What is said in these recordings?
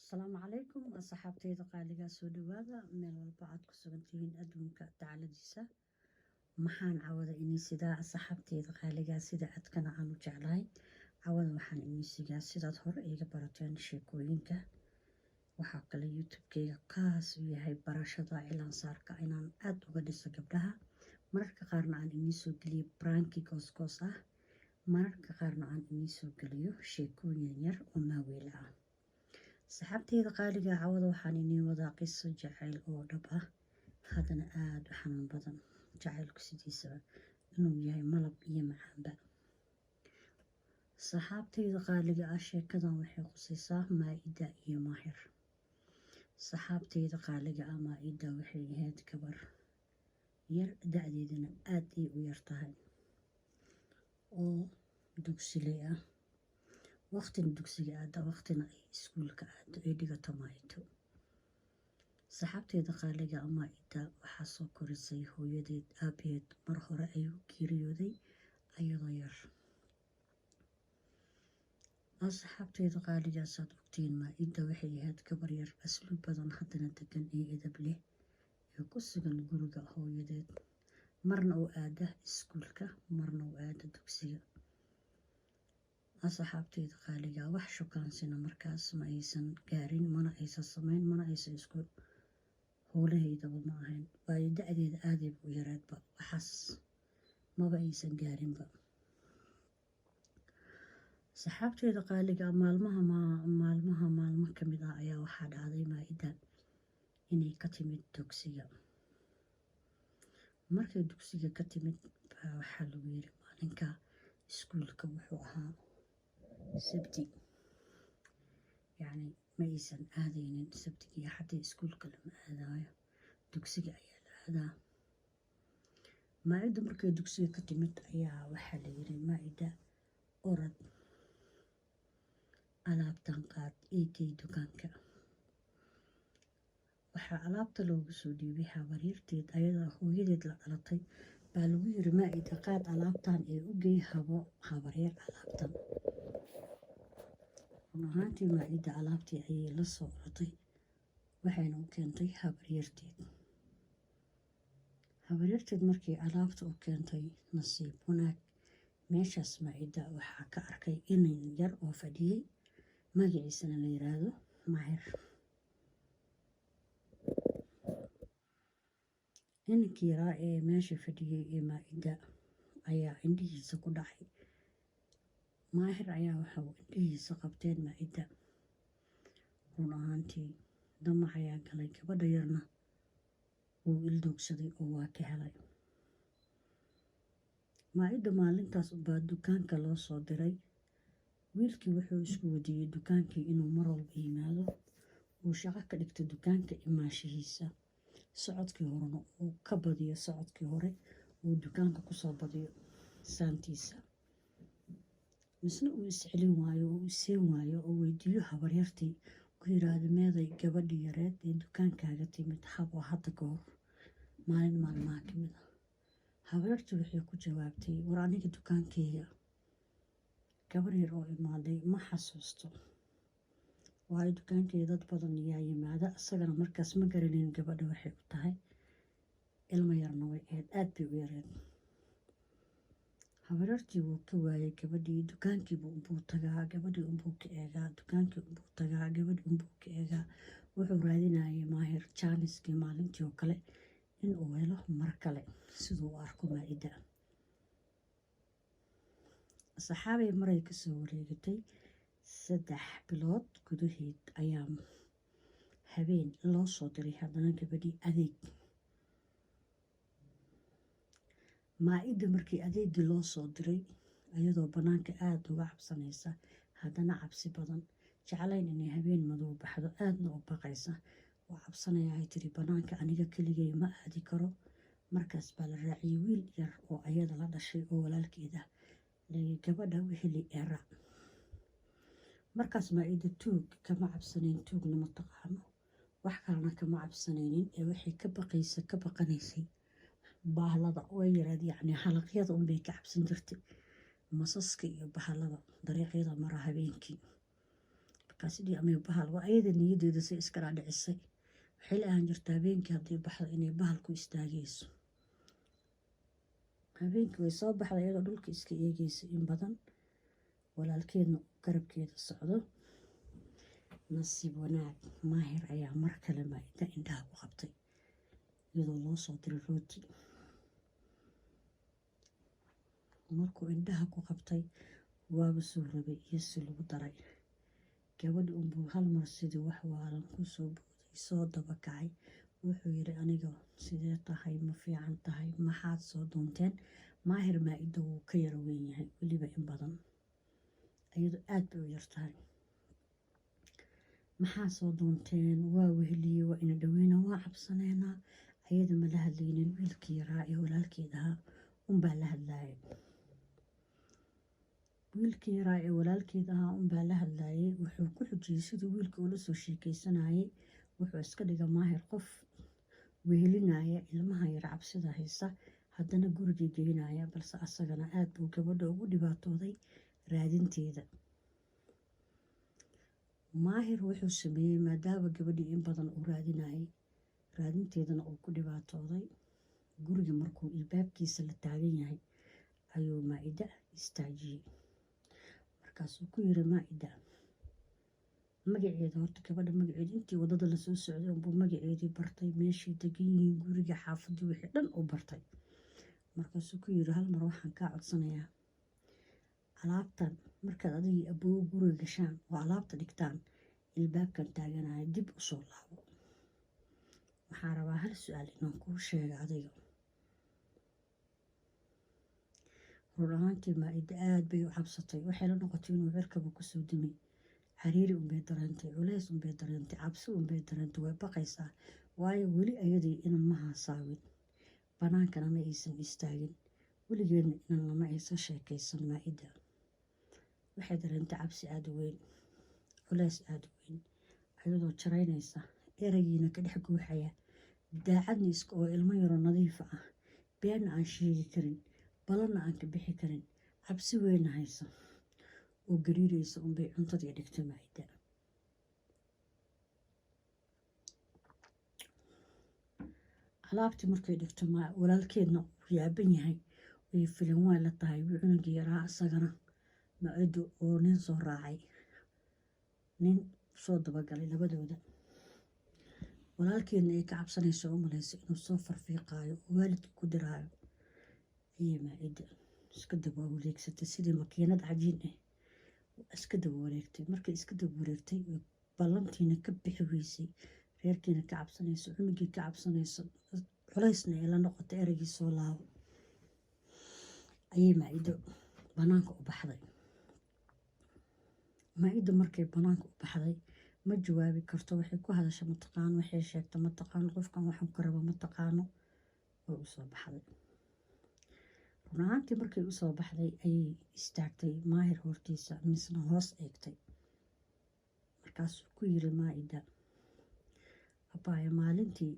Asalaamu calaykum asxaabteyda qaaligaa, soo dhawaada meel walba aad ku sugantihiin adduunka dacaladiisa. Maxaan cawada inii sidaa, asxaabteyda qaaligaa? Sida adkana aan u jeclahay, cawada waxaan inii sigaa sidaad hore iga barateen sheekooyinka. Waxaa kale YouTube-keyga kaas u yahay barashada cilaansaarka, inaan aada uga dhiso gabdhaha. Mararka qaarna aan inii soo geliyo prank-i goosgoos ah, mararka qaarna aan inii soo geliyo sheekooyin yar oo maaweela ah. Saxaabteyda qaaliga, cawada waxaan inii wadaa qiso jacayl oo dhab ah, haddana aada u xanuun badan. Jacaylku sidiisaba inuu yahay malab iyo macaanba. Saxaabteyda qaaliga ah, sheekadan waxay qusaysaa Maa-ida iyo Maahir. Saxaabteyda qaaliga ah, Maa-ida waxay ahayd gabar yar, da-deedana aada ay u yar tahay, oo dugsiley ah. Waqtina dugsiga aada, waqtina ay iskuulka aado ay dhigato Maa-ido. Saxaabteyda qaaliga, Maa-ida waxaa soo korisay hooyadeed. Aabaheed mar hore ayuu geeriyooday ayadoo yar. Asxaabteyda qaaligaasaad ogtiin, Maa-ida waxay ahayd gabar yar, asluub badan, haddana degan iyo edab leh, ee ku sugan guriga hooyadeed, marna u aada iskuulka, marna u aada dugsiga. Asxaabteyda qaaliga, wax shukaansina markaas ma aysan gaarin, mana aysan sameyn, mana aysan isku howlaheydaba ma ahayn, waayo da-deeda aadayba u yareedba, waxaas maba aysan gaarinba. Saxaabteyda qaaliga, maalmaha maalmaha maalmo kamid ah ayaa waxaa dhacday Maa-ida inay ka timid dugsiga. Markay dugsiga ka timid baa waxaa lagu yiri, maalinka iskuulka wuxuu ahaa Sabti, yacni ma aysan aadaynin Sabtigii. Axaddii iskuulka lama aadayo, dugsiga ayaa la aadaa. Maa-ida markay dugsiga ka timid ayaa waxaa la yiri, "Maa-ida, orod, alaabtan qaad, iigey dukaanka." Waxaa alaabta loogu soo dhiibay habaryarteed, ayadoo hooyadeed la dhalatay baa lagu yiri, "Maa-ida, qaad alaabtan ee u gey habo habaryar alaabtan." Run ahaantii, Maa-ida alaabtii ayay la soo orotay, waxayna u keentay habaryarteed. Habaryarteed markii alaabta u keentay, nasiib wanaag meeshaas Maa-ida waxaa ka arkay inan yar oo fadhiyey, magaciisana la yiraahdo Maahir. Inankii yaraa ee meesha fadhiyey ee Maa-ida ayaa indhihiisa ku dhacay. Maahir ayaa waxa uu indhihiisa qabteen Maa-ida. Run ahaantii, damac ayaa galay gabadha yarna, wuu ildoogsaday oo waa ka helay. Maa-ida maalintaas baa dukaanka loo soo diray. Wiilkii wuxuu isku wadiiyey dukaankii inuu mar walba yimaado, uu shaqo ka dhigto dukaanka imaanshihiisa. Socodkii horena uu ka badiyo, socodkii hore uu dukaanka kusoo badiyo saantiisa. Misna uu iscelin waayo oo iseen waayo oo weydiiyo habaryartii, ku yiraahdo, "Meeday gabadhii yareed ee dukaankaaga timid habo hadda ka hor, maalin maalmaha ka mid ah?" Habaryartii waxay ku jawaabtay, "War, aniga dukaankeyga gabar yar oo imaaday ma xasuusto, waayo dukaankeyga dad badan yaa yimaada." Isagana markaas ma garaneyn gabadha waxay u tahay, ilmo yarna way ahayd, aad bay u yareed. Habaryartii wuu ka waayay gabadhii. Dukaankiibu unbuu tagaa, gabadhii unbuu ka eegaa, dukaankii unbuu tagaa, gabadhii unbuu ka eegaa. Wuxuu raadinayay Maahir jaaniskii maalintii oo kale inuu helo mar kale, siduu u arko Maa-ida. Saxaabay, maray kasoo wareegatay 3 bilood gudaheed ayaa habeen loo soo diray haddana gabadhii adeeg. Maa-ida markii adeegii loo soo diray, iyadoo banaanka aada uga cabsanaysa, haddana cabsi badan, jeclayn inay habeen madow baxdo, aadna u baqaysa, waa cabsanaya ay tiri, banaanka aniga keligay ma aadi karo. Markaas baa la raaciyey wiil yar oo ayada la dhashay oo walaalkeeda, gabadha weheli ee raac. Markaas Maa-ida tuug kama cabsanayn, tuugna ma taqaano, wax kalena kama cabsanaynin, ee waxay ka baqaysa, ka baqanaysay bahalada way yaraad, yacni halaqyada unbay ka cabsan jirtay, masaska iyo bahalada dariiqyada mara habeenkii. Markaas dhii amay bahal waa ayada niyadeeda say iska dhaadhicisay. Waxay la ahaan jirta habeenkii haddii baxdo inay bahal ku istaagayso. Habeenkii way soo baxday iyadoo dhulka iska eegaysa in badan, walaalkeedna garabkeeda socdo. Nasiib wanaag, Maahir ayaa mar kale Maa-ida indhaha ku qabtay iyadoo loo soo diray rooti. Markuu indhaha ku qabtay, waaba soo rabay iyo si lagu daray. Gabadhi unbuu hal mar sidii wax waalan kusoo booday, soo daba kacay. Wuxuu yiri, "Aniga sidee tahay? Ma fiican tahay? Maxaad soo doonteen?" Maahir Maa-ida wuu ka yara weyn yahay weliba in badan, iyadoo aad bay u yartahay. "Maxaa soo doonteen? Waa weheliye, waa ina dhaweyna, waa cabsaneynaa." Ayada ma la hadlaynin, wiilkii yaraa ee walaalkeed ahaa unbaa la hadlaayay. Wiilkii yaraa ee walaalkeed ahaa unbaa la hadlaayay. Wuxuu ku xujiyey siduu wiilka ula soo sheekeysanayay. Wuxuu iska dhiga Maahir qof wehelinaya ilmaha yar cabsida haysa, haddana gurigii geynaya, balse asagana aada buu gabadha ugu dhibaatooday raadinteeda. Maahir wuxuu sameeyey, maadaama gabadhii in badan uu raadinayay, raadinteedana uu ku dhibaatooday, guriga markuu ilbaabkiisa la taagan yahay ayuu Maa-ida istaajiyey. Markaasuu ku yiri Maa-ida magaceeda, horta gabadha magaceeda intii wadada lasoo socday unbuu magaceedii bartay, meeshay degan yihiin, guriga, xaafadii, wixii dhan uu bartay. Markaasuu ku yiri, "Hal mar waxaan kaa codsanayaa, alaabtan markaad adigii aboowo guriga gashaan oo alaabta dhigtaan, ilbaabkan taaganaya, dib usoo laabo. Waxaan rabaa hal su-aal inaan kuu sheega adiga." Run ahaantii Maa-ida aada bay u cabsatay. Waxay la noqotay inuu cirkaba kusoo dumay. Cariiri unbay dareentay, culays unbay dareentay, cabsi unbay dareentay. Way baqaysaa, waayo weli ayadii inan ma haasaawin, banaankana ma aysan istaagin, weligeedna inan lama aysan sheekaysan. Maa-ida waxay dareentay cabsi aada u weyn, culays aada u weyn, ayadoo jaraynaysa, eraygiina ka dhex guuxaya, daacadna iska oo ilmo yaro nadiifa ah, beenna aan sheegi karin, balanna aan ka bixi karin, cabsi weyna haysa oo gariiraysa unbay cuntadii dhigtay Maa-ida. Alaabtii markay dhigto, walaalkeedna uu yaaban yahay, way filan waa la tahay wuu cunugii yaraa isagana Maa-idu oo nin soo raacay, nin soo dabagalay labadooda, walaalkeedna ay ka cabsanayso oo malayso inuu soo farfiiqaayo oo waalidka ku diraayo, ayay Maa-ida iska daba wareegsatay sidii makiinad cajiin ah. Iska daba wareegtay. Markay iska daba wareegtay, ballantiina ka bixi weysay, reerkiina ka cabsanayso, cunugii ka cabsanayso, culaysna ay la noqotay ereygii soo laabo, ayay Maa-ido banaanka u baxday. Maa-ida markay banaanka u baxday, ma jawaabi karto. Waxay ku hadasha mataqaano, waxay sheegta mataqaano, qofkan waxaan ka rabo mataqaano. Way usoo baxday. Run ahaantii markay usoo baxday ayay istaagtay Maahir hortiisa, misna hoos eegtay. Markaasuu ku yiri Maa-ida, "Abbaaya, maalintii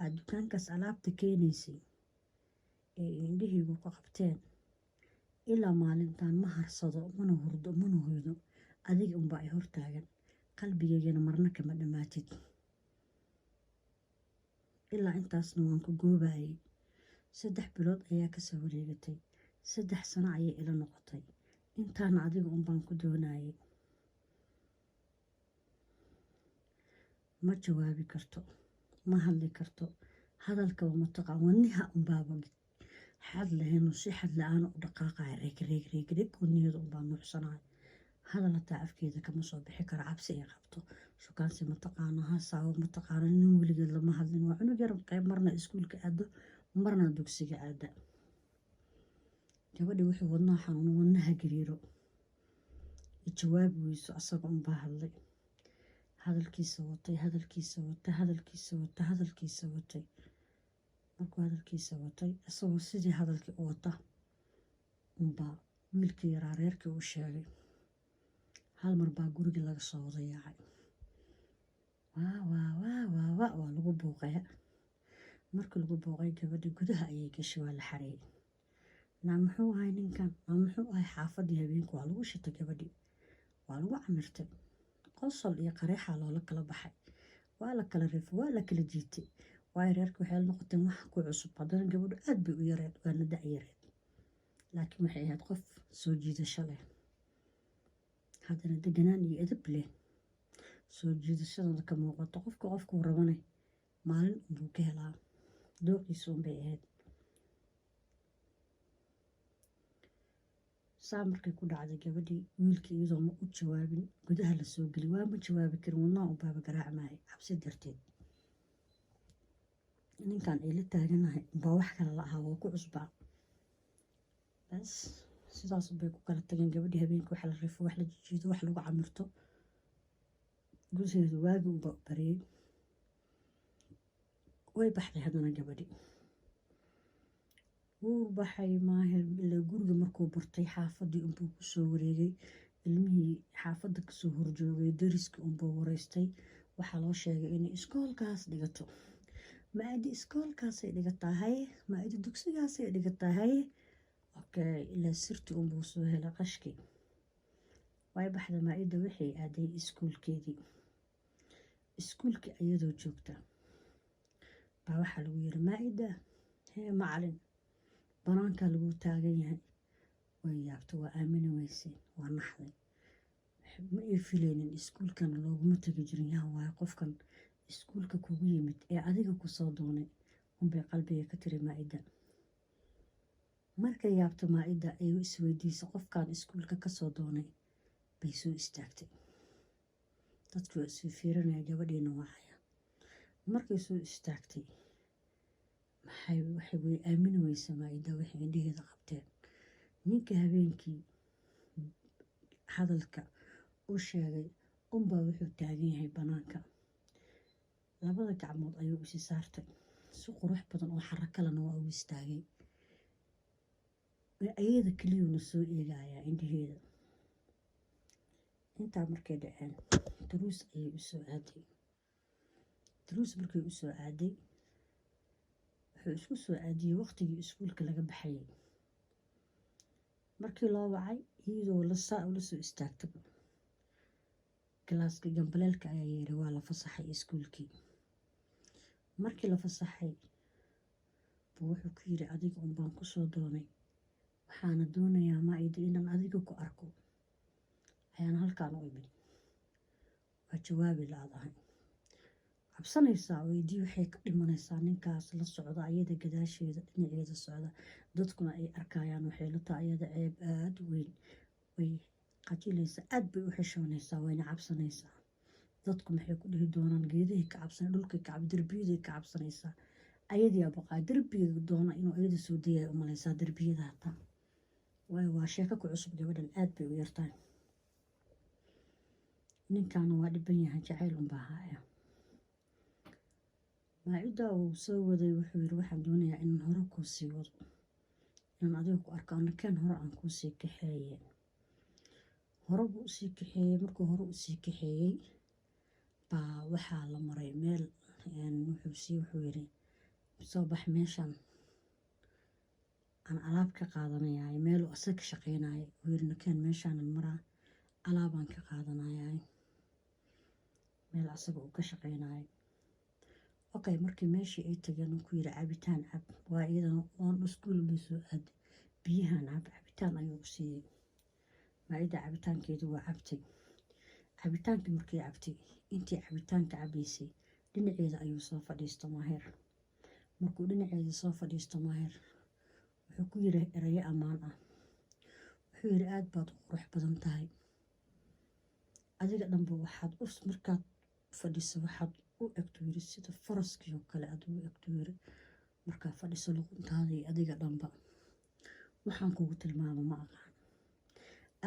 aada dukaankaas alaabta keenaysay ee indhahaygu ku qabteen, ilaa maalintan ma harsado, mana hurdo, mana hoydo. Adiga unbaa ay hortaagan, qalbigaygana marna kama dhammaatid. Ilaa intaasna waan ku goobayay. 3 bilood ayaa kasoo wareegatay, 3 sano ayay ila noqotay. Intaana adiga unbaan ku doonayay." Ma jawaabi karto, ma hadli karto, hadalkaba mataqaan. Wadniha unbaaba xad lahayn, si xad la-aan u dhaqaaqaya, reeg reeg reeg reeg. Wadniheeda unbaa nuucsanaya, hadal hataa afkeeda kama soo bixi karo. Cabsi ay qabto, shukaansi mataqaano, hasaawo mataqaano, nin weligeed lama hadlin. Waa cunug yar, qayb marna iskuulka aado, marna dugsiga aada. Gabadhi wuxuu wadnaha xanuuno, wadnaha gariiro, jawaabi weyso. Asaga unbaa hadlay, hadalkiisa watay, hadalkiisa watay, hadalkiisa watay, hadalkiisa watay. Markuu hadalkiisa watay, isagoo sidii hadalkii u wata unbaa wiilkii yaraa reerkii u sheegay. Hal mar baa gurigii laga soo wada yaacay. Waa waa waa waa waa waa lagu buuqaya. Markii lagu buuqay, gabadhi gudaha ayay gashay, waa la xareeyay. Naa muxuu ahay ninkan? Naa muxuu ahay? Xaafadii habeenku waa lagu shitay, gabadhii waa lagu camirtay. Qosol iyo qareexaa loola kala baxay, waa la kala reefay, waa la kala jiitay, waayo reerka waxay la noqoteen wax ku cusub. Haddana gabadhu aad bay u yareed, waana da' yareed, laakiin waxay ahayd qof soo jiidasho leh, haddana deganaan iyo edab leh, soo jiidashadana ka muuqato. Qofka qofkuu rabane maalin unbuu ka helaa, dooqiisa unbay ahayd. Saa markay ku dhacday gabadhii, wiilkii iyadoo ma u jawaabin gudaha la soo geli. Waa ma jawaabi karin, wadnaha unbaaba garaacmaya cabsi darteed. Ninkan ay la taaganahay baa wax kale la ahaa, waa ku cusbaa. Bas, sidaas bay ku kala tageen. Gabadhii habeenkii wax la rifo, wax la jijiido, wax lagu camirto, gudaheedu waagi unbaa u bariyey. Way baxday. Haddana gabadhii wuu baxay Maahir. Ilaa guriga markuu bartay, xaafadii unbuu kusoo wareegay, ilmihii xaafadda kasoo horjoogay, dariskii unbuu wareystay. Waxaa loo sheegay inay iskoolkaas dhigato. Maadi iskoolkaasay dhigataa? Haye. Maadi dugsigaasay dhigataa? Haye. Okay, ilaa sirti unbuu soo helay qashkii. Way baxda Maa-ida, waxay aaday iskuulkeedii. Iskuulkii iyadoo joogta baa waxaa lagu yiri, "Maa-ida, hee macalin, banaankaa lagu taagan yahay." Way yaabta, waa aamini weysay, waa naxday. Ma ay fileynin, iskuulkan looguma tegi jirin. Yaa waayo qofkan iskuulka kugu yimid ee adiga kusoo doonay, unbay qalbiga ka tiri Maa-ida. Markay yaabto Maa-ida ay isweydiisa qofkan iskuulka kasoo doonay, bay soo istaagtay. Dadkii waa isii fiirinaya, gabadhiina wacaya. Markay soo istaagtay, maxay waxay way aamini weysa Maa-ida waxay indhaheeda qabteen. Ninka habeenkii hadalka u sheegay unbaa wuxuu taagan yahay banaanka. Labada gacmood ayuu isi saartay, si qurux badan oo xaro kalena waa u istaagay. Ayada keliyuuna soo eegayaa indhaheeda. Intaa markay dhaceen, daruus ayay usoo aaday. Daruus markay usoo aaday, wuxuu isku soo aadiyey waqtigii iskuulka laga baxayay. Markii loo wacay, iyadoo lasaa ula soo istaagtaba, galaaska gambaleelka ayaa yeeray. Waa la fasaxay iskuulkii. Markii la fasaxay buu wuxuu ku yiri, "Adiga unbaan kusoo doonay, waxaana doonayaa, Maa-ida, inaan adiga ku arko ayaana halkaan u imid." Waa jawaabi la-dahay, cabsanaysaa. Weydii, waxay ka dhimanaysaa ninkaas la socda ayada gadaasheeda, dhinaceeda socda, dadkuna ay arkayaan. Waxay la tahay ayada ceeb aada u weyn. Way qajilaysaa, aad bay u xishoonaysaa, wayna cabsanaysaa. Dadku maxay ku dhihi doonaan? Geedahay ka cabsana, dhulkay ka derbiyaday ka cabsanaysaa. Ayadii baqaa, derbiga doona inuu ayada soo dayaya umalaysaa, derbiyada hataa. Waayo, waa sheeko ku cusub gabadhan, aad bay u yartahay. Ninkaana waa dhiban yahay, jacayl unbaa haya. Maa-ida uu soo waday, wuxuu yiri, "Waxaan doonayaa inaan hore kuu sii wado, inaan adiga ku arko, anakeen hore aan kuusii kaxeeye." Hore buu usii kaxeeyey. Markuu hore usii kaxeeyey baa waxaa la maray meel. Wuxuu yiri, "Soo bax, meeshan aan alaab ka qaadanayaay." Meeluu asaga ka shaqeynaya wuxuu yiri, "Nakeen, meeshaanan maraa, alaabaan ka qaadanayaay." Meel asaga uu ka shaqeynayo. Okay, markii meeshii ay tageen, uu ku yiri, "Cabitaan cab." Waa iyadana oon, iskuul bay soo aaday. "Biyahan cab." Cabitaan ayuu u siiyey Maa-ida. Cabitaankeedu waa cabtay. Cabitaankii markay cabtay, intii cabitaanka cabaysay, dhinaceeda ayuu soo fadhiisto Maahir. Markuu dhinaceeda soo fadhiisto Maahir, wuxuu ku yiri erayo ammaan ah. Wuxuu yiri, "Aad baad u qurux badan tahay adiga dhanba. Waxaad u markaad fadhiso, waxaad u egto," yiri, "sida faraskii oo kale aad u egto," yiri, "markaad fadhiso, luquntaada iyo adiga dhanba. Waxaan kugu tilmaamo ma aqaan,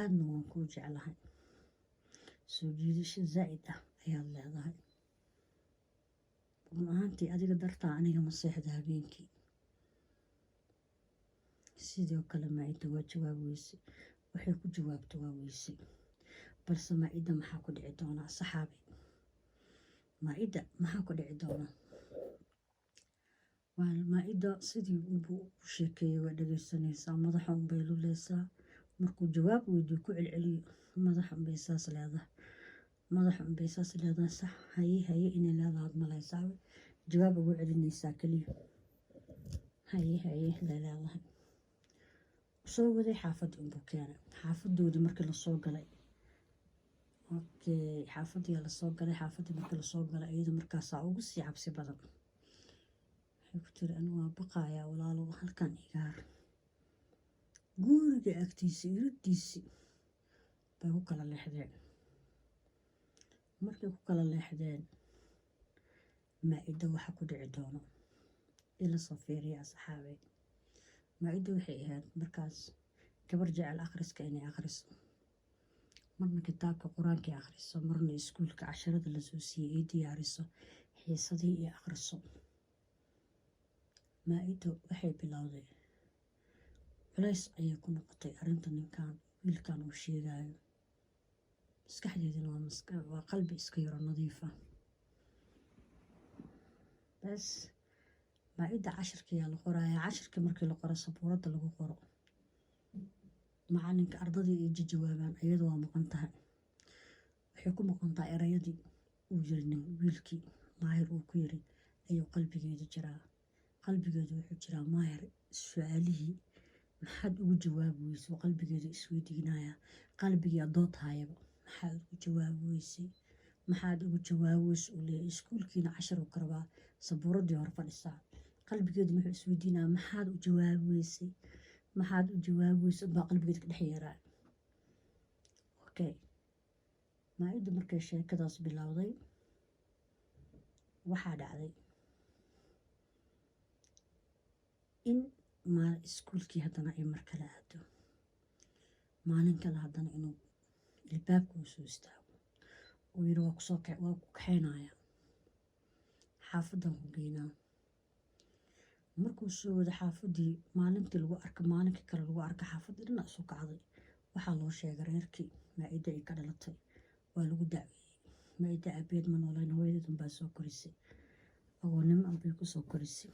aadna waan kuu jeclahay. Soo jiidasho zaa'id ah ayaad leedahay. Run ahaantii, adiga dartaa aniga ma seexda habeenkii." Sidoo kale Maa-ida waa jawaab weyse, waxay ku jawaabto waa weyse. Balse Maa-ida maxaa ku dhici doonaa, saxaabi? Maa-ida maxaa ku dhici doonaa? Waa Maa-ida sidii unbuu u sheekeeyey, waa dhegeysanaysaa, madaxa unbay luleysaa. Markuu jawaab weydiyo, ku celceliyo, madaxa unbay saas leedahay. Madaxa unbay saas leedahay. Sax, haye haye inay leedahaad malaysaa. Jawaab ugu celinaysaa keliya, haye haye la leedahay. Soo waday, xaafadda unbuu keenay. Xaafadoodii markii lasoo galay, okay, xaafadii lasoo galay. Xaafaddii markii lasoo galay, iyada markaasaa ugu sii cabsi badan. Waxay ku tiri, "Anigu waa baqayaa, walaalo, halkan igaar." Guriga agtiisa iridiisi bay ku kala leexdeen. Markay ku kala leexdeen, Maa-ida waxa ku dhici doono ila soo fiiriya, asxaabey. Maa-ida waxay ahayd markaas gabar jecel akhriska, inay akhriso, marna kitaabka Qur-aankay akhriso, marna iskuulka casharada lasoo siiyey ay diyaariso, xiisadihii iyo akhriso. Maa-ido waxay bilowday, culays ayay ku noqotay arrinta ninkan, wiilkan uu sheegayo. Maskaxdeeduna waa qalbi iska yaro nadiifa. Bas, maa-ida cashirkayaa la qorayaa. Cashirka markii la qoro, sabuuradda lagu qoro, macalinka ardadii ay jawaabaan, iyadu waa maqan tahay. Waxay ku maqan tahay erayadii uu yiri nin wiilkii Maahir uu ku yiri ayuu qalbigeedu jiraa. Qalbigeedu wuxuu jiraa Maahir su-aalihii maxaad ugu jawaabi weysay. Qalbigeedu isweydiinaya, qalbigii dood hayaba, maxaad ugu jawaabi weysay, maxaad ugu jawaabi weysay, uu leeyahay. Iskuulkiina cashar uu ka rabaa, sabuuradii hor fadhisaa. Qalbigeedu wuxuu isweydiinaya, maxaad u jawaabi weysay, maxaad u jawaabi weysay, baa qalbigeeda ka dhex yeeraa. Okay, Maa-iddu markay sheekadaas bilowday, waxaa dhacday in iskuulkii haddana ay mar kale aado. Maalin kale haddana inuu ilbaabka uu soo istaago, uu yiri, "Waa kusoo, waa ku kaxeynaya, xaafadan ku geynaa." Markuu soo wado xaafadii, maalintii lagu arka, maalinkii kale lagu arka, xaafadii dhinac isu kacday. Waxaa loo sheegay reerkii Maa-ida ay ka dhalatay, waa lagu dacweeyey. Maa-ida aabeed ma nooleyn, hooyadeed unbaa soo korisay, agoonnimo unbay kusoo korisay.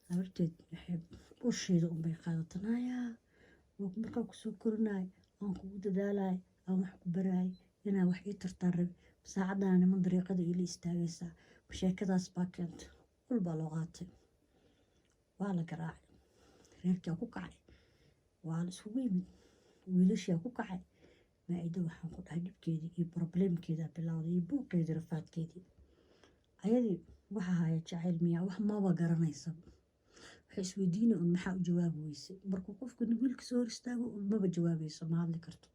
Habarteed waxay usheeda unbay qaadatanayaa, "Markaa kusoo korinaay, aan kugu dadaalay, aan wax ku baraay, inaa wax ii tartaan rabi, saacadana niman dariiqada iila istaagaysaa." Sheekadaas baa keentay, ul baa loo qaatay, waa la garaacay. Reerkaa ku kacay, waa la iskugu yimid, wiilashaa ku kacay. Maa-ida waxaan ku dhahay, dhibkeedii iyo problemkeeda bilowday iyo buuqeedii, rafaadkeedii. Ayadii waxa haya jacayl miyaa? Wax maba garanaysa. Waxay isweydiinay un, maxaa u jawaabi weysay? Markuu qofku wiilka soo hor istaago, maba jawaabayso, ma hadli karto.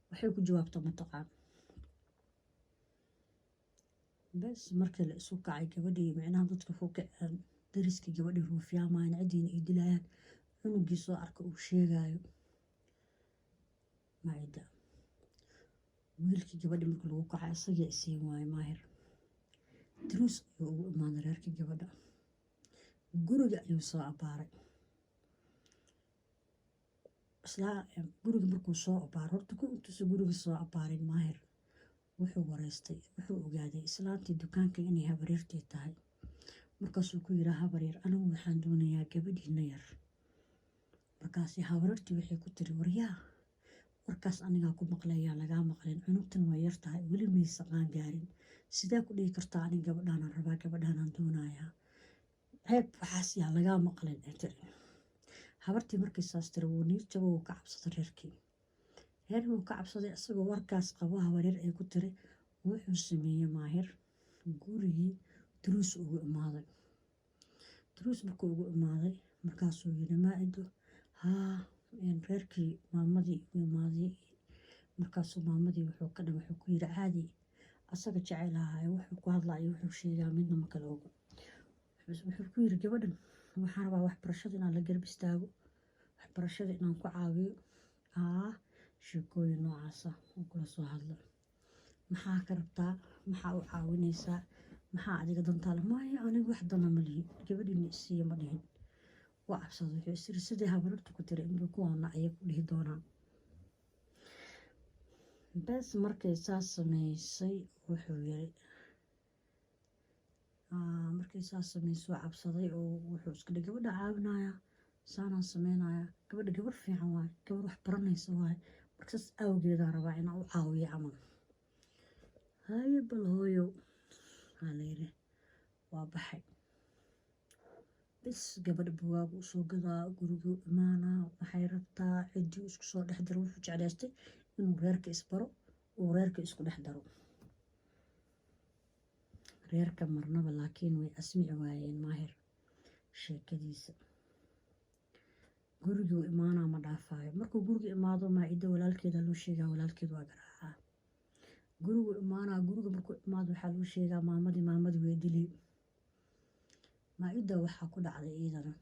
Waxay ku jawaabto mataqaan. Bes, markii la isu kacay, gabadhii micnaha dadka ku kaceen, dariskii gabadhii ruufyaamayaan, ciddiina ay dilayaan, cunugii soo arka uu sheegayo Maa-ida, wiilkii gabadhii markii lagu kacay, isagii isiin waayo. Maahir duruus ayuu ugu imaaday reerkii gabadha, guriga ayuu soo abbaaray. Islaa guriga markuu soo abbaaray, horta ku intuusa guriga soo abbaarin, Maahir wuxuu wareystay, wuxuu ogaaday islaantii dukaanka inay habaryartii tahay. Markaasuu ku yiraa, "Habaryar, anigu waxaan doonayaa gabadhiina yar." Markaasi habaryartii waxay ku tiri, "Waryaa, warkaas anigaa ku maqlayaa, lagaa maqlin. Cunugtan way yar tahay, weli maysa qaan gaarin. Sidee ku dhihi kartaa anig gabadhaanaan rabaa, gabadhaanaan doonayaa? Ceeb waxaas, yaa lagaa maqlin," ay tiri habartii. Markii saas tiri, wuu niir jabo, wuu ka cabsaday reerkii. Reerkii wuu ka cabsaday isagoo warkaas qabo. Habaryar ay ku tiri, wuxuu sameeyey Maahir, gurigii duruus ugu imaaday. Duruus markuu ugu imaaday, markaasuu yiri, "Maa-ido haa." Reerkii maamadii ugu imaaday. Markaasuu maamadii wuxuu ka dhan wuxuu ku yiri caadi, asaga jecel ahaayo, wuxuu ku hadlaayo, wuxuu sheegaa midna ma kala ogo. Wuxuu ku yiri, "Gabadhan waxaan rabaa waxbarashada inaan la garab istaago, waxbarashada inaan ku caawiyo." Sheekooyin noocaasa oo kula soo hadla. "Maxaa ka rabtaa? Maxaa u caawinaysaa? Maxaa adiga dantaale?" "Maya, aniga wax dana ma lihin, gabadhiina isiiya ma dhihin." Waa cabsada. Wuxuu isiri, sidii habarirtu ku tiri inbay kuwaana ayay ku dhihi doonaan. Bes, markay saas sameysay, wuxuu yiri, markay saas sameysay, waa cabsaday oo wuxuu iska dhigay, "Gabadha caawinaya, saanaan sameynaya, gabadha gabar fiican waaye, gabar wax baranaysa waaye, marka saas awgeedaan rabaa inaan u caawiyo," camal. Haye bal hooyo, waxaa la yiri waa baxay. Bis gabadha bugaag u soo gadaa, guriguu imaanaa, waxay rabtaa ciddii isku soo dhex daro. Wuxuu jeclaystay inuu reerka isbaro, uu reerka isku dhex daro reerka marnaba, laakiin way asmici waayeen Maahir sheekadiisa. Guriguu imaanaa, ma dhaafaayo. Markuu guriga imaado, Maa-ida walaalkeeda loo sheegaa, walaalkeed waa garaacaa. Gurigu imaanaa, guriga markuu imaado waxaa loo sheegaa maamadii way dilay. Maa-ida waxaa ku dhacday iyadana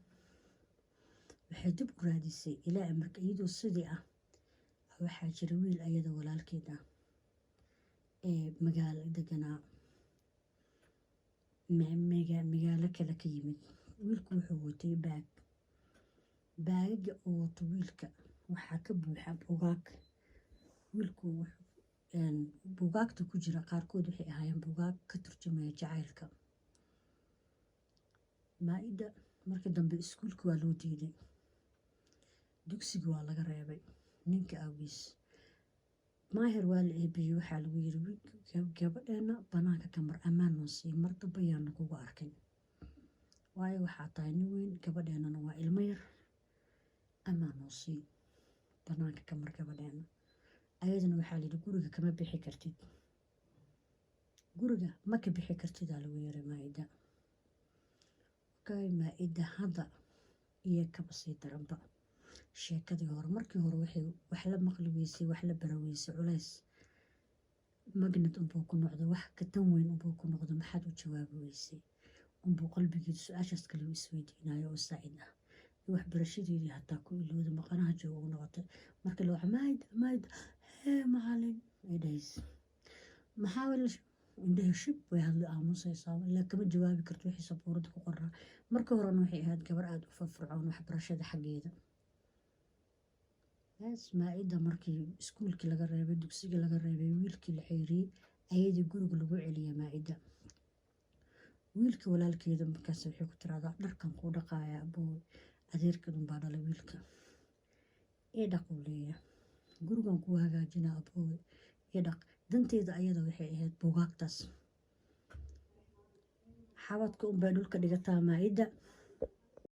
waxay dib u raadisay ilaa marka iyadoo sidii ah. Waxaa jira wiil ayada walaalkeed ah ee magaalo deganaa, magaalo kale ka yimid. Wiilku wuxuu watay bag. Baagaga uu wato wiilka waxaa ka buuxa bugaag. Wiilku bugaagta ku jira qaarkood waxay ahaayeen bugaag ka turjumaya jacaylka. Maa-ida markii dambe iskuulka waa loo diiday, dugsiga waa laga reebay ninka awgiis. Maahir waa la eebiyey. Waxaa lagu yiri, "Gabadheena banaanka kamar, ammaan noo sii, mar dambe yaana kugu arkin, waayo waxaa tahay nin weyn, gabadheenana waa ilmo yar. Ammaan noo sii, banaanka kamar gabadheena." Ayadana waxaa layidhi, "Guriga kama bixi kartid, guriga ma ka bixi kartid," aa lagu yiri Maa-ida. Okay, Maa-ida hadda iyo kaba sii daranba sheekadii hore. Markii hore waxay wax la maqli weysay, wax la bara weysay, culays magnet unbuu ku noqday, wax ka tan weyn unbuu ku noqday. Maxaad u jawaabi weysay unbuu qalbigeedu su-aashaas kale u isweydiinayo oo saacid ah. Waxbarashadeedii hataa ku ilowda, maqanaha jooga ugu noqotay. Marka la waca, "Maayda, Maayda." "Hee macalin," ay dhahaysa. "Maxaa?" Indhaha shib, way hadli, aamusaysaa, ilaa kama jawaabi karto wixii sabuurada ku qoraa. Marka horena waxay ahayd gabar aada u firfircoon waxbarashada xaggeeda. Bas Maa-ida markii iskuulkii laga reebay, dugsigii laga reebay, wiilkii la xeyriyey, ayadii guriga lagu celiyay Maa-ida, wiilka walaalkeeda markaas waxay ku tiraahdaa, "Dharkan kuu dhaqaaya aboo." Adeerkeed unbaa dhalay wiilka. "Ii dhaq," uu leeyahay. "Gurigan kuu hagaajinaa aboowe, ii dhaq." Danteeda ayada waxay ahayd buugaagtaas. Xabadka unbay dhulka dhigataa Maa-ida.